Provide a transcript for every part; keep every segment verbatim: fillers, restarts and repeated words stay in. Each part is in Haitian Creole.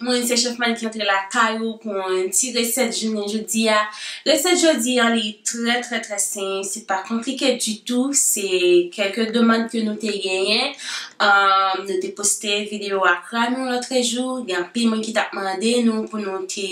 Mwen, se Chef Man ki antre lakay ou pou yon ti resèt jounen jodi a. Resèt jodi a, li trè, trè, trè senp. Se pa konplike ditou. Se kèlke demann ke nou te genyen. Um, nou te poste videyo akra nou lòtrejou. Gen anpil moun ki t ap mande nou pou nou te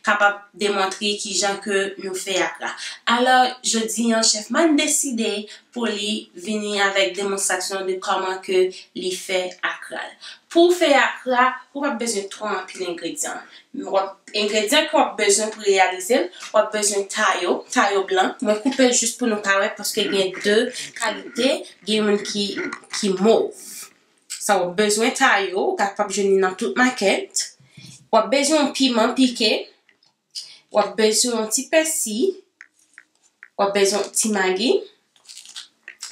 kapab demontre kijan ke nou fè akra. Alò, jodi a, Chef Man deside pou li vini avèk demonstrasyon de kòman ke li fè akra l. Pou w fè akra, ou p ap bezwen twò anpil engredyan. W ap, engredyan ke w ap bezwen pou reyalize l, w ap bezwen tayo, tayo blan. Mwen koupe l jis pou nou ka wè, paske gen de kalite, gen youn ki, ki mov. Sa w ap bezwen tayo, ou kapab jwenn li nan tout makèt. W ap bezwen yon piman pike, w ap bezwen yon ti pèsi, w ap bezwen yon ti magi.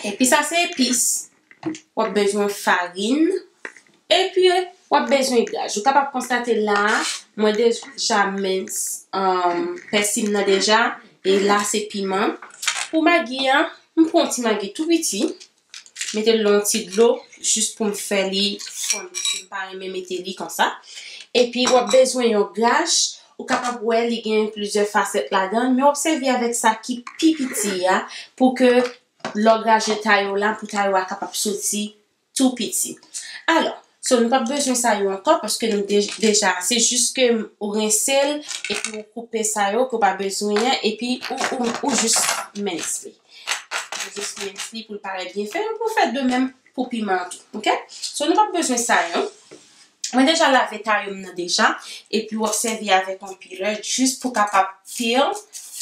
Epi sa se epis. W ap bezwen farin. Epi w ap bezwen graj. Ou kapab konstate la, mwen deja mince, um, pèsi m nan deja. E la se piman. Pou magi a, m pran yon ti magi tou piti. Mete l nan yon ti dlo, jis pou m fè li fonn, paske m pa renmen mete li konsa. Epi w ap bezwen yon graj, ou kapab wè li gen plizyè fasèt ladan l, men w ap sèvi avèk sa ki pi piti a, pou ke lè w graje tayo la, pou tayo a kapab soti tou piti. Alò, so nou p ap bezwen sa yo ankò, paske nou de-, deja, se jis ke ou rense l, epi ou koupe sa yo ke w pa bezwen an, epi ou, ou, ou jis mince li. Ou jis mince li pou l parèt byen fen, ou fè de menm pou piman an tou, oke? So, nou p ap bezwen sa yo. Mwen deja lave tayo m nan deja, epi w ap sèvi avèk yon peeler jis pou kapab peel,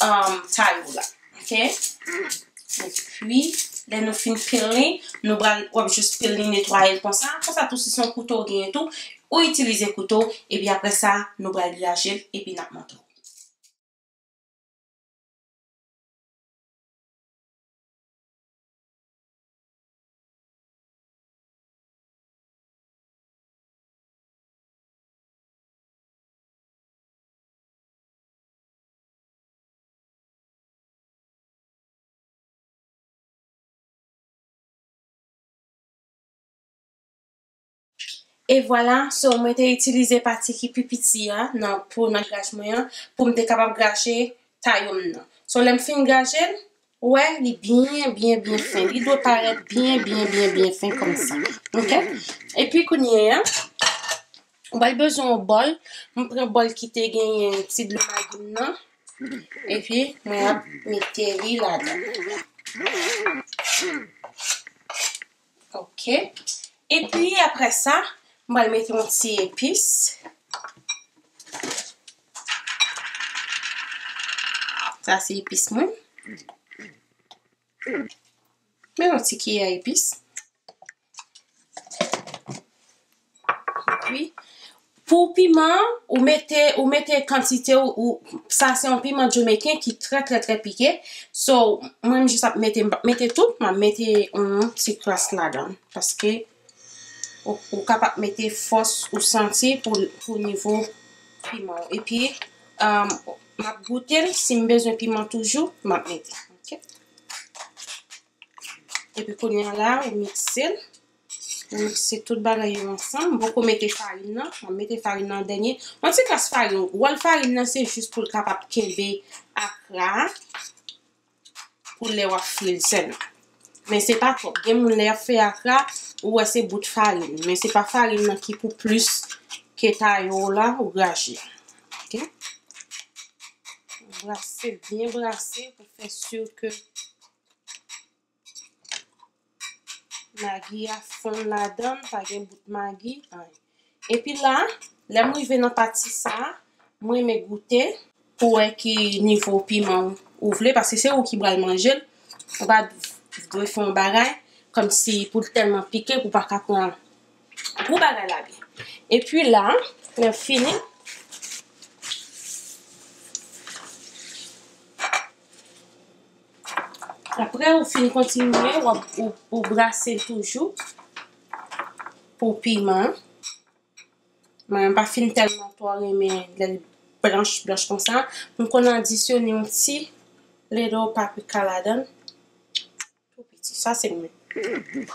um, tayo la, oke? Epi, lè nou fin peel li, nou pral, w ap jis peel li, netwaye l konsa. Konsa tou, si se yon kouto w genyen tou, ou itilize kouto, epi apre sa, nou pral graje l, epi n ap montre w. E vwala, so mwen te itilize pati ki pi piti a nan, pou nan graj mwen an, pou m te kapab graje tayo m nan. So lè m fin graje l, ou wè, li byen, byen, byen fen. Li dwe parèt byen, byen, byen, byen fen konsa. Oke? Epi kounye a, ou pral bezwen yon bòl. M pran bòl ki te genyen ti dlo magi m nan. Epi, mwen ap mete li ladan. Oke. Epi, apre sa, m pral mete yon ti epis. Sa se epis mwen. Men yon ti kiyè epis. Epi, pou piman, ou mete, ou mete kantite ou, ou, sa se yon piman jamaican ki trè, trè, trè pike. So, mwen, m jis ap mete, m p ap mete tout, m ap mete yon ti kras ladan. Paske ou, ou kapab mete fòs ou santi pou, pou nivo piman w. Epi, um, m ap goute l, si m bezwen piman toujou, m ap mete. Oke? Epi kounye a la, ou mikse l. Ou mikse tout bagay yo ansanm. M poko mete farin nan. Mwen mete farin nan an dènye. Yon ti kras farin. Wòl farin nan, se jis pou l kapab kenbe akra a pou lè w ap fri l sèlman. Men se pa twòp. Gen moun lè y ap fè akra, ou wè se bout farin. Men se pa farin nan ki pou plis ke tayo w la ou graje. Oke? Brase, byen brase pou fè si ke magi a fonn ladan l, pa gen bout magi, anyen. Epi la, lè m rive nan pati sa a, mwen renmen goute pou wè ki nivo piman ou vle, paske se ou ki pral manje l. Ou pa dwe fè yon bagay kòmsi pou l tèlman pike pou w pa ka pran gou bagay la byen. Epi la, lè m fini, apre ou fin kontinye, w ap, ou, ou brase l toujou pou piman. Mwen pa fin tèlman twò renmen lè l blanch, blanch konsa. M konn adisyone yon ti little paprika ladan l. Tou piti. Sa se mwen. Oke.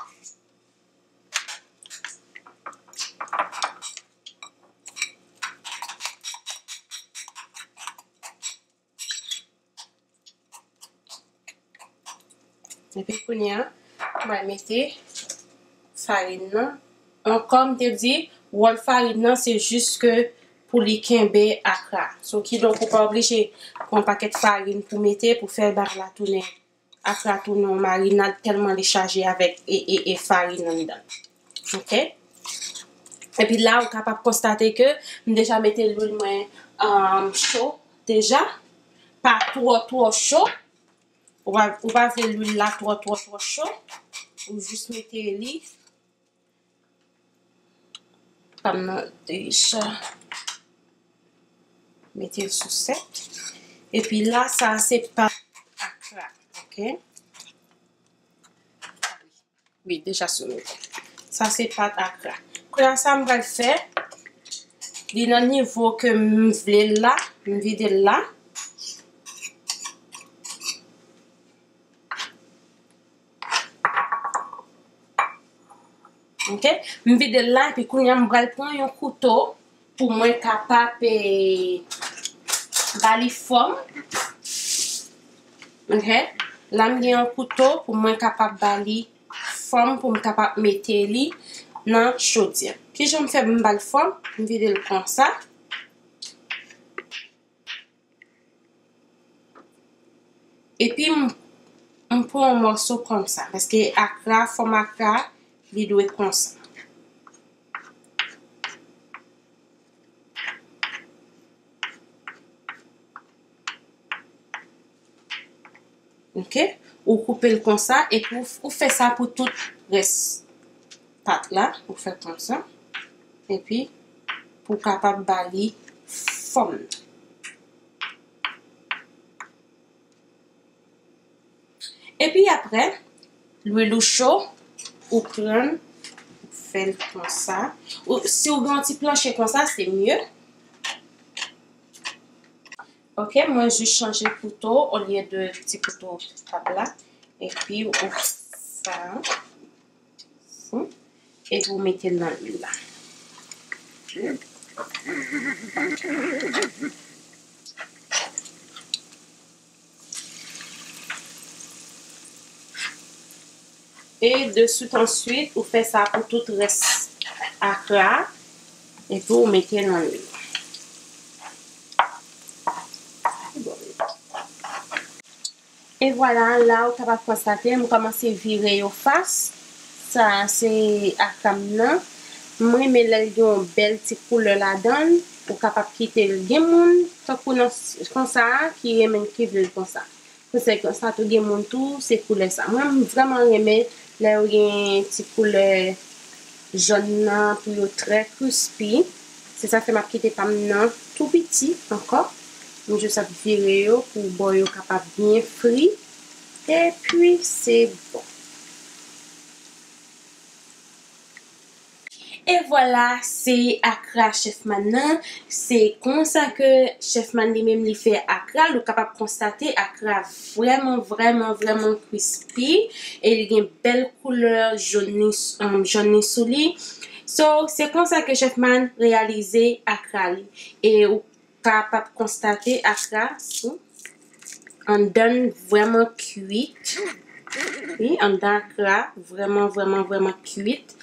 Epi kounye a, mwen mete farin nan. Ankò, m te di, wòl farin nan, se jis ke pou li kenbe akra. So, kidonk, ou pa oblije pran yon pakèt farin pou mete, pou fè bagay la tounen, akra tounen yon marinad, tèlman li chaje avèk e, e, e farin anndan. Oke? Epi la, ou kapab konstate ke m deja mete lwil mwen, um, cho deja. Pa twò, twò cho. Ou pa, ou pa vle lwil la twò, twò, twò cho. Ou jis mete li. Pam nan deja. Mete l sou sèt. Epi la, sa se pat akra. Oke? Wi, deja sou mete. Sa se pat akra. Kounye a sa m pral fè, li nan nivo ke m vle l la, m vide l la. Oke? M vide l la, epi kounye a m pral pran yon kouto pou mwen kapab, eh, ba li fòm. Oke? La, m gen yon kouto pou mwen kapab ba li fòm, pou m kapab mete li nan chodyè. Kijan m fè pou m ba l fòm? M vide l konsa. Epi m, m pran yon mòso konsa, paske akra, fòm akra, li dwe konsa. Oke? Ou koupe l konsa, epi ou, ou fè sa pou tout rès pat la, ou fè konsa. Epi, pou w kapab ba li fòm nan. Epi apre, lwil ou cho, ou pran, ou fè l konsa. Ou, si w gen yon ti planche konsa, se mye. Oke, mwen jis chanje kouto olye de ti kouto tab la. Epi ou sa. Hmm. Epi ou mete l nan lwil la. E de swit answit, ou fè sa pou tout rès akra a. Epi ou mete nan lwil. E vwala, la ou kapab konstate, m kòmanse vire yo fas. Sa a se akra m nan. M renmen lè l gen yon bèl ti koulè ladan l. Ou kapab kite l. Gen moun, tankou nan s-, konsa a, ki renmen, ki vle l konsa. Konsèy konsa tou, gen moun tou, se koulè sa. Mwen, m vrèman renmen lè yo gen ti koulè jòn nan pou yo trè crispy. Se sa fè m ap kite pa m nan tou piti ankò. M jis ap vire yo pou bò yo kapab byen fri. Epi, se bon. E vwala, se akra Chef Man nan. Se konsa ke Chef Man li menm li fè akra l. Ou kapab konstate akra vrèman, vrèman, vrèman crispy. E li gen bèl koulè jòn ni, um, jòn ni sou li. So, se konsa ke Chef Man reyalize akra li. E ou kapab konstate akra, si, anndan l vrèman kwit. Wi, anndan akra vrèman, vrèman, vrèman kwit.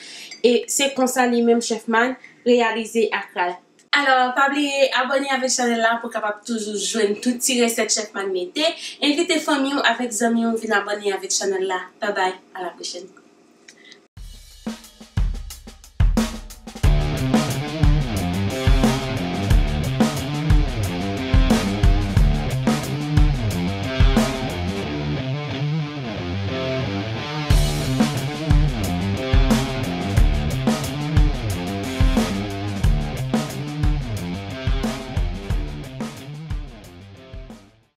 E se konsa li menm Chef Man reyalize akra l. Alò, pa bliye abòne avèk chanèl la pou w kapab toujou jwenn tout ti resèt Chef Man mete. Envite fanmi w avèk zanmi w vin abòne avèk chanèl la. Babay, a la pwochèn.